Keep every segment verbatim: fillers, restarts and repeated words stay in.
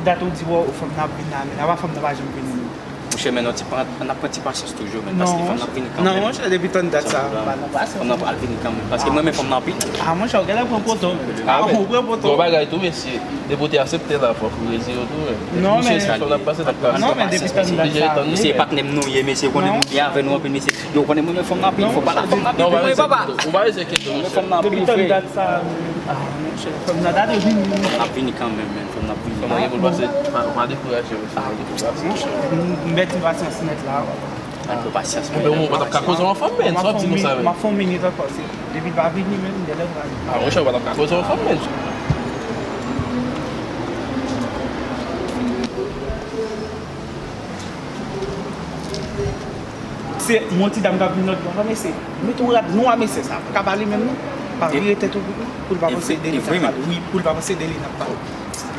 Dat ou di, bò, fanm nan ap vin la, men apa fanm nan pa janm vini, non? Monchè, men nou ti pran, n ap pran ti pasyans toujou, men, paske fanm nan ap vini kanmenm. Non, monchè, depi tann dat sa, m pa nan pasyans. Fanm nan pral vini kanmenm, paske mwen renmen fanm nan anpil. Ah, monchè, ou genlè pran poto. Ah, ou pran poto. Bon bagay tou, mesye. Depi w te aksepte la, fòk ou rezi yo tou, men. Non, men fanm nan ap pase, n ap pase. Non, men depi tann dat sa. Mesye, e patnè m nou ye, mesye, ou konnen nou byen avè nou anpil, mesye. Yo, ou konnen mwen renmen fanm nan anpil, fò pale ak fanm nan anpil, mwen, papa. Ou pa rezi enkyete, mesye. Mwen renmen fanm nan anpil, frè. Depi tann dat sa, ah, monchè, fanm nan ta dwe vini. Fanm nan ap vini kanmenm, men, fanm nan ap vini. Fanm nan gen pou l pase, pa, pa dekouraje, mesye, pa dekouraje. M, m pèdi pasyans nèt la. Ann pran pasyans, men. Enben, ou pa t ap ka koze yon fanm, men, sa w ap di konsa, men. M ap fè yon minit ankò, se, depi l pa vini, men, m genlè pral. Ah, monchè, ou pa t ap ka koze yon fanm, men. Se yon ti dam k ap vin lòt bò, mesye. Met yon rad nwa, mesye, sa pa ka pale menm, non. Pa vire tèt ou pou li, pou l pa panse de li n ap pale. Wi, pou l pa panse de li n ap pale.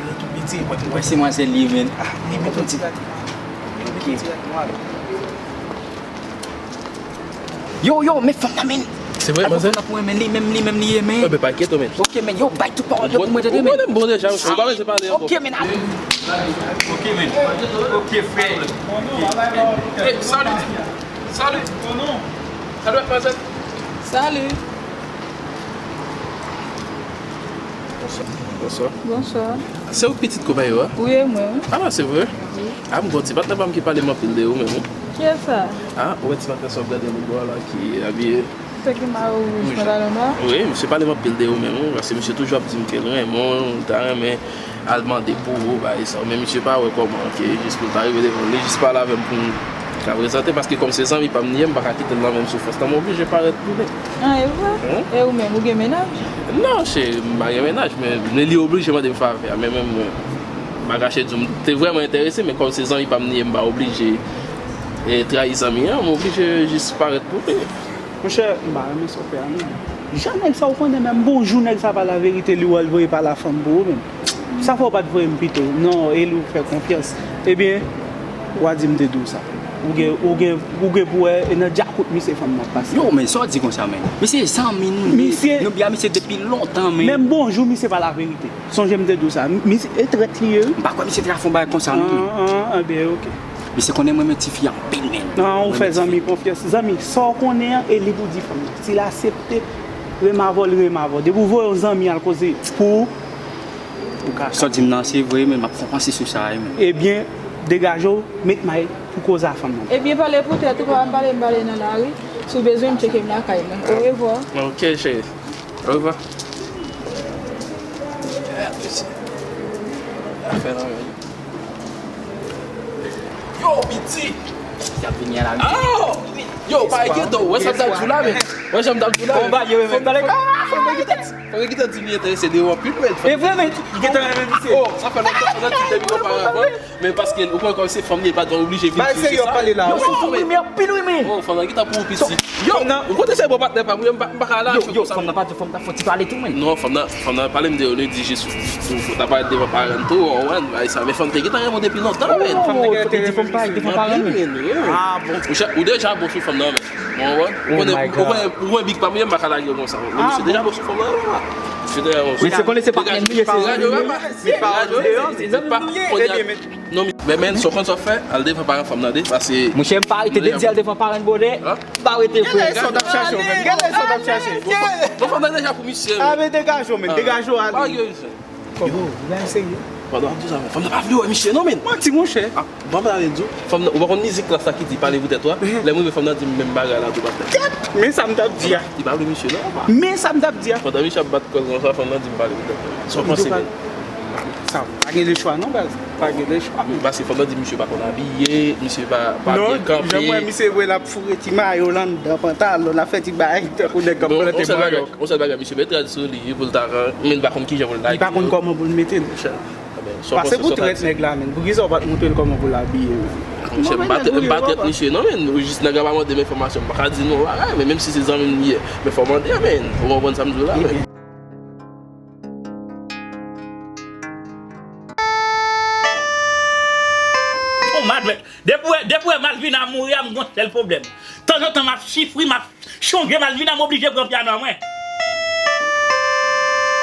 Li tou piti. Mwen, mwen se mwazel li ye, men. Ah, li met yon ti rad. Li met yon ti rad nwa. Yo, yo, men fanm nan, men. Se vre, manzè? Fanm nan pou mwen, men li menm, li menm, li ye, men. Enben, pa enkyete w, men. Ok, men, yo, bay tout pawòl yo pou mwen, tande, men. Ou konnen m bon deja, ou pa bezwen pale ankò. Ok, men, ap- Ok, men. Ok, frè. Hey, salut. Salut. Salut, manzè. Salut. Bonswa. Bonswa. Se ou k pitit konpayi yo a? Wi, e mwen, wi. Ah, se vre? Wi. Ah, m gon ti patnè pa m ki pale m anpil de ou menm, wi. Kiyès sa? Ah, ou wè ti patnè sa w ap gade lòt bò a la ki abiye. Misye ki mayo wouj, pantalon nwa? Wi, misye pale m anpil de ou menm, wi, paske misye toujou ap di m ke l renmen w, l ta renmen al mande pou ou, bagay sa yo. Men misye pa wè kòman ke jis pou l ta rive devan l, li jis pale avè m pou m ka prezante, paske kòm se zanmi pa m li ye, m pa ka kite l nan menm soufrans lan, m oblije parèt pou li. Ah, e vre? E ou menm, ou gen mennaj? Non, cheri, m pa gen mennaj, men, men li oblije mande m favè a, men menm mwen, m pa kache di w, m te vrèman enterese, men kòm se zanmi pa m li ye, m pa oblije, e, trayi zanmi an, m oblije jis parèt pou li. Monchè, m pa renmen sa w fè a, non. Jan nèg sa w konnen menm, bonjou nèg sa pa laverite, li wè l voye pa la fanm pou ou menm. Sa fè w pa t voye m pito. Non, e li w fè konfyans. Ebyen, w a di m te di w sa. Ou gen, ou gen, ou gen pou wè, e nan djakout misye fanm nan pase. Yo, men sa w di konsa, men. Misye zanmi nou ye. Misye, nou byen misye depi lontan, men. Menm bonjou, misye pa laverite. Sonje m te di w sa. Misye, e trèt li ye, wi. M pa kwè misye te ka fè yon bagay konsa, non, men. Ah, ah, ah, byen, ok. Misye konnen mwen renmen tifi anpil, men. Non, ou fè zanmi konfyans. Zanmi, sa w konnen an, e li pou di fanm nan. Si l aksepte, renmen avè w, li renmen avè w. Depi w voye yon zanmi al koze pou ou, ou ka. Sa w di m nan, se vre, men m ap fè yon panse sou sa, wi, men. Ebyen, degaje w, met may pou koze a fanm nan. Ebyen, pale pou tèt ou, pa pale, m pale nan lari. Si w bezwen m, tcheke m lakay mwen. Orevwa. Ok, cheri. Orevwa. Afè nan men. Yo, piti! Y ap vini a la, men. Oh! Yo, pa enkyete w, wè sa m t ap di w la, men. Wè jan m t ap di w la, men. Bon, ba, yo, men, talè, ah, fò m te gentan di, fò m te gentan di li enterese de ou anpil, men. E vre, men, li gentan renmen misye. Oh, sa fè lontan, sa fè lontan depi oparavan. Men paske ou konn kòm se fanm li ye, pa t oblije vin sou sa. Yo, se tou, men. Anpil, wi, men. Oh, fanm nan gentan pou ou piti. Yo, ou konnen se bon patnè pa m, wi, m pa, m pa ka lage konsa. Yo, fanm nan pa di, fanm nan fò ti pale tou, men. Non, fanm nan, fanm nan pale m de ou, li di jis ou, ou, ou ta pale devan paran tou, ou konprann, bagay sa. Men fanm te gentan renmen w depi lontan, men. Fanm nan gentan renmen misye. Anpil, men, wi. Ah, bon. Ou deja bon sou fanm nan, men. Ou konprann? Ou konnen, ou konnen, ou konnen big pa m, wi, m pa ka lage w konsa. Men misye deja bon sou fanm nan, wi. Misye deja bon sou. Wi, se konnen se patnè m li ye, se zanmi m li ye. Se zanmi m li ye. Ebyen, men. Non, men, men, sa w konn sa w fè, al devan paran fanm nan de, paske. Monchè, m pa rete, te di al devan paran bòdè, m pa rete, frè. Gade sa w t ap chache, men. Gade sa w t ap chache. Bon, fanm nan deja pou misye, men. Ah, men degaje w, men. Degaje w, ale. Pa gen misye. Yo, ou pa serye? Pandan w ap di sa, fanm nan pa vle wè misye, non, men. Manti, monchè. Ah, bon, m ta vle di w, fanm nan, ou pa konn mizik la, sa ki di pale pou tèt ou a? Lè m rive, fanm nan di m menm bagay la, tou patnè. Kèt! Men sa m t ap di a. Li pa vle misye, non, papa. Men sa m t ap di a. Pandan misye ap bat kò l konsa, fanm nan di m pale pou tèt ou. Sa w panse, men? Sa, pa gen lechwa non, baz. Pa gen lechwa. Paske fanm nan di misye pa konn abiye, misye pa, pa byen kanpe. Non, jan m wè misye vre, l ap foure ti mayo l anndan pantalon, l ap fè ti bagay tankou nèg k ap plante manyo. Yon sèl bagay, yon sèl bagay, misye mete rad sou li, wi, pou l ta ran, men li pa konn kijan pou l lage yo. Li pa konn kòman pou l mete l. Pase pou trèt nèg la, men. Poukisa w pa t montre l kòman pou l abiye, men? Monchè, m pa trèt, m pa trèt misye, non, men. Ou jis nèg la pa mande m enfòmasyon, m pa ka di nou yon bagay, men menm si se zanmi m li ye, men fò w mande, men. Ou konprann sa m di w la, men. Bon, Madlèn, depi w wè, depi w wè Malvina mouri a, m gon sèl pwoblèm. Tanzantan, m ap sifri, m ap chonje Malvina, m oblije pran pyano mwen.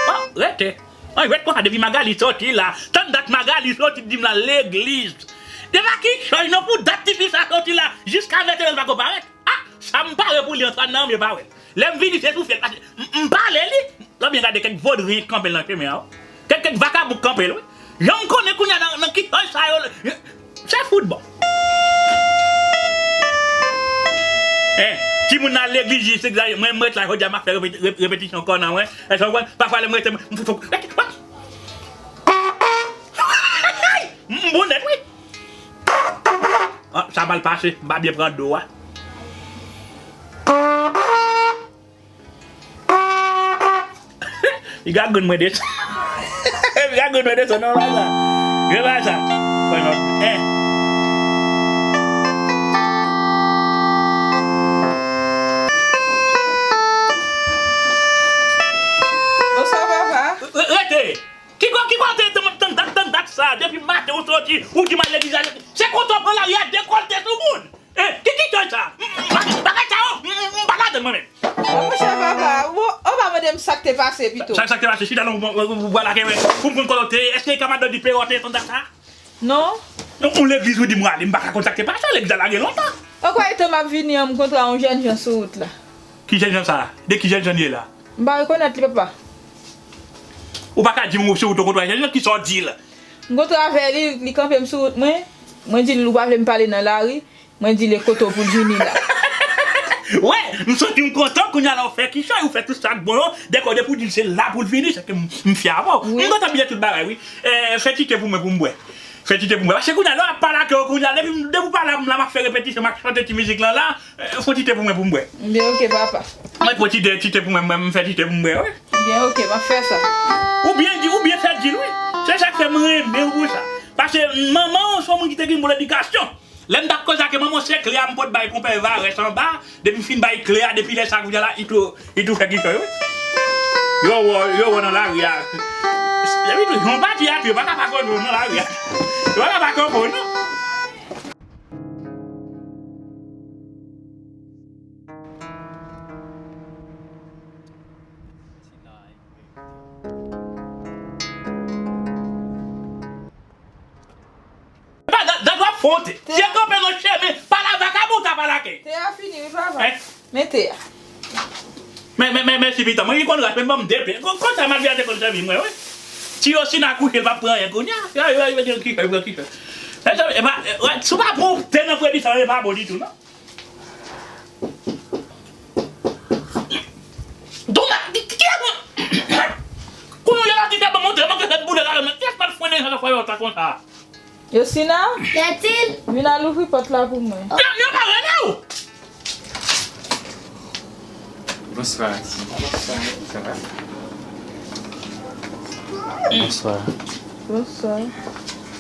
Oh, rete. An, rete konsa, depi Magali sòti la. Tann dat Magali soti di m l al legliz. Depi ki chòch non pou dat tifi sa soti la, jiska vèt lè l pa ko parèt. Ah, sa m pare pou li antre nan men pa wè. Lè m vini se sou fyèl pase. M, m pale li. Lòbyen gade kèk vodri kanpe l nan chemen an. Kèk, kèk vakabon kanpe l wi. Jan m konnen kounye a nan, nan ki chòch sa yo. Se foutbòl. Eh, timoun nan legliz jis egzaj, mwen m ret la jodi a m ap fè repeti-, rep-, repetisyon kò nan mwen. Èske w konprann? Pafwa lè m rete m fout. M bon nèt wi. Ah, sa mal pase, m pa byen pran do a. Li ka grenn mwen desann. Li ka grenn mwen desann nan bagay sa. Grenn bagay sa. Fè nòt. Eh. Bonswa papa. Re-, rete. Ki ko-, ki kote tann, tann dat, tann dat sa? Depi maten ou soti, ou di m al legliz la. Se kontan pran lari a dekòlte sou moun. Eh, ki, ki tèt sa? M, m, bagay sa yo, m, m, m pa ladann mwen menm. Monchè papa, ou, ou pa mande m sa k te pase pito. Sa, sa k te pase, chita non, ou, ou, ou, ou pral lage, wè. Pou m konn kote w te ye, èske e ka madanm di Però te tann dat sa? Non. Non, yon legliz ou di m ale, m pa ka konn sa k te pase, legliz la lage lontan. Ou kwè etan m ap vini an, m kontre yon jèn jan sou wout la. Ki jèn jan sa? De ki jèn jan li ye la? M pa rekonèt li, papa. Ou pa ka di m ou se ou te kontre yon jèn jan, kisa w di l? M kontre avè li, li kanpe m sou wout mwen. Mwen di l ou pa vle m pale nan lari. Mwen di l e kote w pou l vini la. Wè, m santi m kontan kounye a la ou fè kichòy, ou fè tout sa k bon yo, dekò depi w di l se la pou l vini, se ke m, m fyè avè w. Wi. M kontan byen tout bagay, wi. Eh, fè ti te pou mwen pou m bwè. Fè ti te pou mwen. Paske kounye a la w ap pale ak yo kounye a, depi, depi w pale a m la m ap fè repetisyon, m ap chante ti mizik lan la, eh, fè ti te pou mwen pou m bwè. Byen, oke, papa. Mwen pran ti te, ti te pou mwen, mwen, m fè ti te pou m bwè, wi. Byen, oke, m ap fè sa. Ou byen di, ou byen fè di l, wi. Se sa k fè m renmen w pou sa. Paske manman w se yon moun ki te gen bon ledikasyon. Lè m t ap koze ak manman w, se kle a m pot bay konpè Varès anba, depi m fin bay kle a, depi lè sa kounye a la, li tou, li tou fè kichòy, wi. Yo wè, yo wè nan lari a. Epi tou, yon pati a tou, yo pa ka pa konnen w nan lari a. Yo pa ka pa kanpe w, non. Pa, gad, gad w ap fè yon te. Te a. Ti kanpe nan chemen, pale a vakabon, ta pale ak. Te a fini, wi, papa. Hein? Men te a. Men, men, men, mèsi pitan. Mwen ki konn ras, men ban m de pen. Kon, konsa, m ap vin te konn sèvi mwen, wi. Ti Yosina kouche, l p ap pran anyen kounye a. Yo, yo, yo, yo, kichòy, pran kichòy. Mezanmi, e pa, e, wè, si w pa pran te nan fredi sa, e pa bon ditou, non. Dona, ki, ki, ki la mwen? Kounye a la, ki te ban mwen te manke sèt boule la, men kiyès pa t fwennen sa fè yo ta konsa? Yosina? Y a-t-il? Vin al ouvri pòt la pou mwen. Yo, yo pa rele w! Bonswa, ti. Sa va? Bonswa. Bonswa.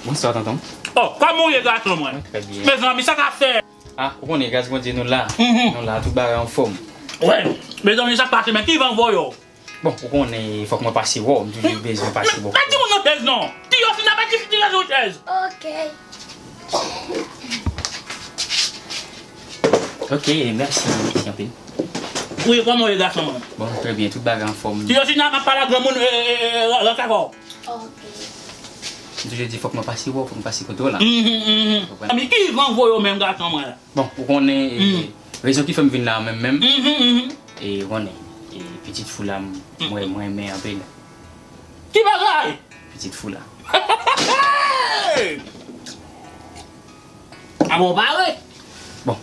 Bonswa, tonton. Oh, kòman w ye, gason mwen? Mwen trè byen. Mezanmi, sa k ap fè? Ah, ou konnen, gras Bondye, nou la. Mhm. Nou la, tout bagay anfòm. Wè, mezanmi, sa k pase, men ki van voye w? Bon, ou konnen, fòk mwen pase wè w, m toujou bezwen pase bò. Men, men timoun nan bez non. Ti Yosina, mete ti, ti sou chèz. Ok. Ok, mèsi, mèsi anpil. Wi, kòman w ye, gason mwen? Bon, trè byen, tout bagay anfòm. Ti Yosina, m ap pale ak granmoun, e, e, e, e, rank avè w. Ok. M toujou di fòk mwen pase wè w, fòk mwen pase kote w la. Mhm, mhm. Ou konprann? Zanmi, ki van voye w menm, gason mwen? Bon, ou konnen, e, rezon ki fè m vin la menm menm. Mhm, mhm. E, ou konnen, e, pitit fou la, m, mwen, mwen renmen anpil. Ki bagay? Pitit fou la. A bon, pare? Bon,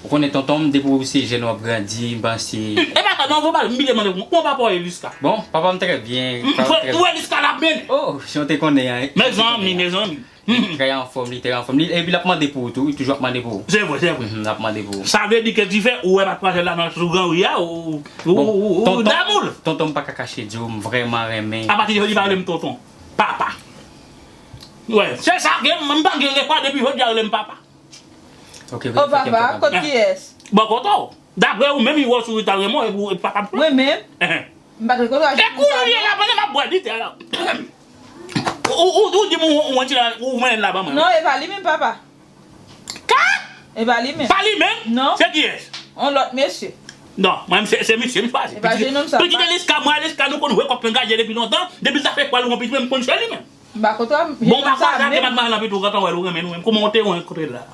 ou konnen tonton m, depi w se jèn w ap grandi, m panse. E pa sa, non, fò pale, m bliye mande, kòman papa w ye, Eliska? Bon, papa m trè byen, papa m trè byen. Ou wè Eliska l ap mennen. Oh, si w te konnen, hein. Mezanmi, mezanmi. Li trè anfòm, li trè anfòm. Li, epi l ap mande pou ou tou, li toujou ap mande pou ou. Se vre, se vre. Mhm, l ap mande pou ou. Sa vle di ke ti fè, ou wè m ap pase la nan sou gran ri a, ou, ou, ou, ou, ou damou l. Tonton m pa ka kache di w, m vrèman renmen. Apati de jodi, pa rele m tonton. Papa. Wè, se sa ke m, m pa gen lekòl depi jodi a rele m papa. Ok, ok, ok, papa, kot kiyès? Bò kote w. Daprè ou menm, li wè w sou ri, ta renmen w, epi w, epi papa pran. Mwen menm? Enhen. M pa t rekonèt. E kounye a la, pandan m ap bwè dite a la. Ou, ou, ou di m ou, ou, ou, ou mennen l la ban mwen. Non, e pa li menm, papa. Ka? E pa li menm? Pa li menm? Non. Se kiyès? On lòt mesye. Non, mwen, se, se misye m chwazi. E pa jenòm sa. Pitit Eliska, mwen, Eliska, nou konn wè kòk angaje depi lontan. Depi l ta fè kwa l wonpis, mwen, m konn se li menm. M pa kontan. Bon, pa kwaze ak madmwazèl anpil tou, gentan wè l, ou renmen l, ou menm. Kòman w te rankontre l la?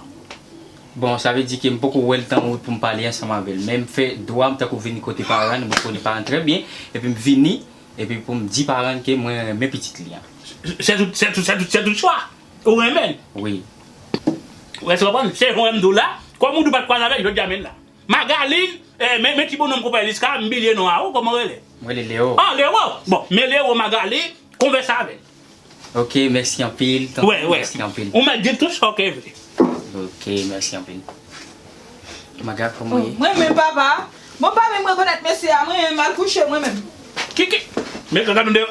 Bon, sa vle di ke m poko wè l tan wout pou m pale ansanm avè l. Men m fè dwa m tankou vin kote paran l, mwen konnen paran l trè byen, epi m vini, epi pou m di paran l ke mwen renmen pitit li an. Se tout, se tout, se tout, se tout chwa. Ou renmen l? Wi. Ou konprann? Se jan m di w la, kòm ou di w pa t kwaze avè l, jodi a men l la. Magali, eh, men, men ti bonnonm konpè Liska, m bliye non a ou, kòman w rele? Mwen rele Leo. Ah, Leo! Bon, men Leo, Magali, konvèse avè l. Ok, mèsi anpil, tonton, wè, wè, mèsi anpil. Ou mèt di tout sa w te vle. Ok, mèsi anpil. Maga, kòman w ye? Mwen menm, papa. Bon, pa menm rekonèt mesye a, mwen menm, m al kouche, mwen menm. Ki, ki? Men, gade, gade.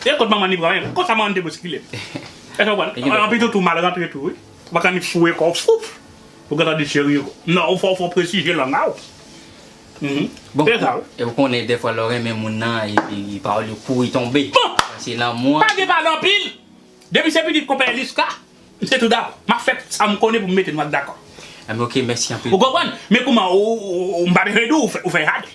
E kot manman li pran, konsa manman te boskile. Èske w konprann? Anpil tou, tou mal rantre tou, wi. Ou pa ka ni foure kò w, fouf. Ou gentan decherire kò. Non, ou fò, ou fò presize lang a w. Mhm. Bon, se sa, wi. E ou konnen, dèfwa, lè w renmen moun nan, epi pawòl yo kouri tonbe. Bon! Se lanmou an. Pa gen pale anpil. Depi se pitit konpè Liska, se tou dabò. M ap fè sa m konnen pou m mete nou dakò. Ah, men ok, mèsi anpil. Ou konprann? Men kouman, ou, ou, ou, m pa bezwen di w, ou fè, ou fè jade.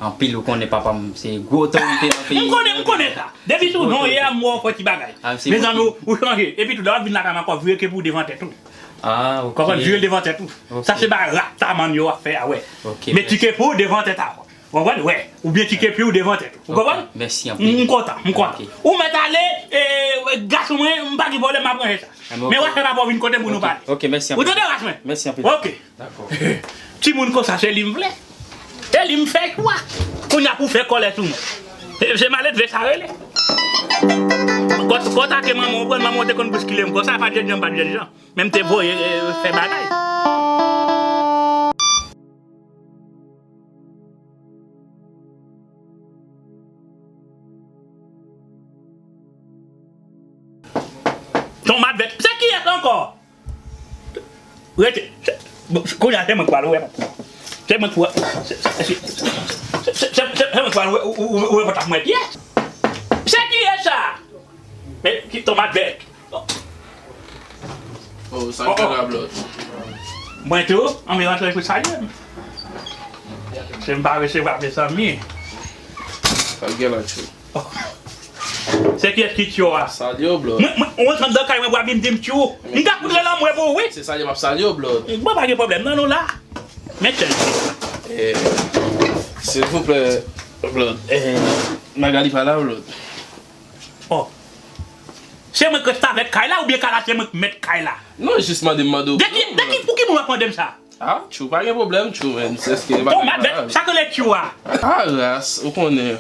Anpil, ou konnen papa m se gwo otorite nan peyi. M konnen, m konnen sa. Depi sou non ye a, m wè w fè ti bagay. Ah, se mezanmi, ou, ou chanje. Epi tou, lè w ap vin lakay mwen ankò, vire ke pou w devan tèt ou. Ah, ok. Konprann? Vire l devan tèt ou. Ok. Sa se bagay rasta mann yo ap fè a, wè. Ok, mèsi. Met ti ke pou w devan tèt a. Ou konprann? Wè. Oubyen ti ke pou w devan tèt ou. Ou konprann? Ok, mèsi anpil. M kontan, m kontan. Ok. Ou mèt ale, e, gason mwen, m pa gen pwoblèm, m ap ranje sa. Ah, men ok. Men wè, fè pa pou w vin kote m pou nou pale. Ok, mèsi anpil. Ou tande, ras mwen? Mèsi anpil. Ok. Dakò. Timoun konsa, se li m vle. Se li m fè chwa. Kounye a pou fè kòlè sou mwen. Se, se maledve sa rele. Kò, kò ta ke manman w pran, manman w te konn bouskile m konsa, pa t jèn jan, pa t jèn jan. Men m te voye, e, fè bagay. Tonmat vèt. Se kiyès ankò? Rete. Se, bon, kounye a, se mwen k pral ouvè pòt la. Se mwen k pral, se, se mwen k pral ouvè, ou, ou, ou, ouvè pòt la pou mwen. Kiyès? Se kiyès sa? Men, ki tonmat vèt. Oh, sa k gen la, Blood? Mwen tou, ann, mwen rantre pou salye m. Se m pa resevwa, mezanmi. Sa k gen la, Tchou? Se kiyès ki Tchou a? Salye w, Blood. Mwen, mwen, ou rantre anndan kay mwen pou w ap vin di m Tchou. M ka fout rele anmwe pou ou, wi. Se salye m ap salye w, Blood. Bon, pa gen pwoblèm, non, nou la. Men chèn. Eh, silvouplè, Blood. Eh, Magali pa la, Blood. Oh. Se mwen k restavèk kay la oubyen kay la se mwen k mèt kay la? Non, jis mande m mande w. De ki, de ki, pou ki moun w ap mande m sa? Ah, Tchou, pa gen pwoblèm, Tchou, men. Èske pa gen pwoblèm? Sa k rele Tchou a? Ah, ras, ou konnen.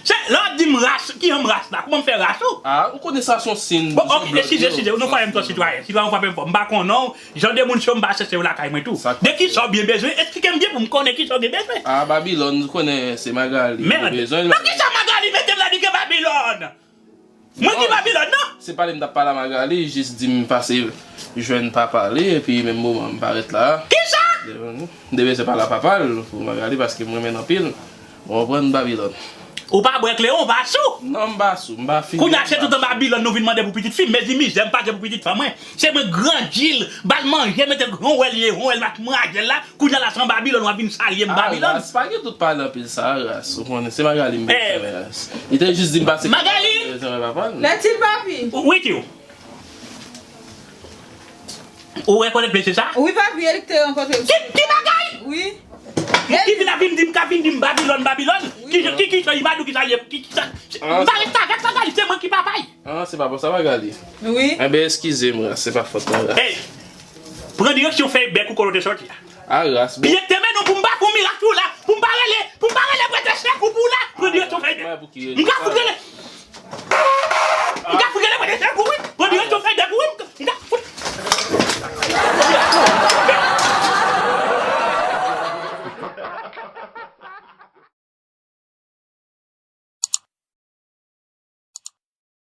Se, lè w ap di m ras, ki jan m ras la? Kouman m fè ras ou? Ah, ou konnen sa se yon siy. Bon, ok, eskize, eskize, nou fè m twò sitwayen. Sitwayen, ou frape m fò. M pa konnen w. Jan de moun se yo, m pa chèche yo lakay mwen tou. De kisa w byen bezwen? Esplike m byen pou m konnen kisa w gen bezwen. Ah, Babilòn, ou konnen se Magali m bezwen. Nan kisa Magali mete m la di ke Babilòn? Mwen ki Babilòn, non? Se pale m t ap pale a Magali, jis di m pase jwenn papa li, epi menm moman m parèt la. Kisa? Li te bezwen pale a papa l pou Magali, paske m renmen l anpil. Ou konprann, Babilòn? Ou pa bwè Kleyon, ou pa sou? Non, m pa sou, m pa fini. Kounye a, se tout an Babilòn nou vin mande pou pitit fi m, mezi mizè m pase pou pitit fanm mwen. Se mwen grandi l, ba l manje, mete l, yon wè l ye, yon wè l matmwazèl la. Kounye a la, se an Babilòn w ap vin salye m, Babilòn. Ah, ras, pa gen tout pale anpil sa, ras. Ou konnen, se Magali m bezwen, ras. Li te jis di m pase Magali! Bezwen wè papa l. Lètil papi. Wi, tyo. Ou rekonèt mesye sa? Wi, papi, e li k te rankontre m. Ki, ki bagay? Wi. Ki vin ap vin di m, k ap vin di m Babilòn, Babilòn? Wi. Ki, ki, ki sa, li pa di w ki sa l ye, ki, ki sa? M pa restavèk Magali, se mwen ki papa l. Ah, se pa pou sa, Magali? Wi. Enben, eskize m, ras, se pa fòt mwen, ras. Ey! Pran direksyon fèy bèk ou kote w te sòti a. Ah, ras, bon. Byen te mennen w pou m pa fè yon mirak sou w la, pou m pa rele, pou m pa rele prete chèk ou pou w la. Pran direksyon fèy bèk. M ka fout rele.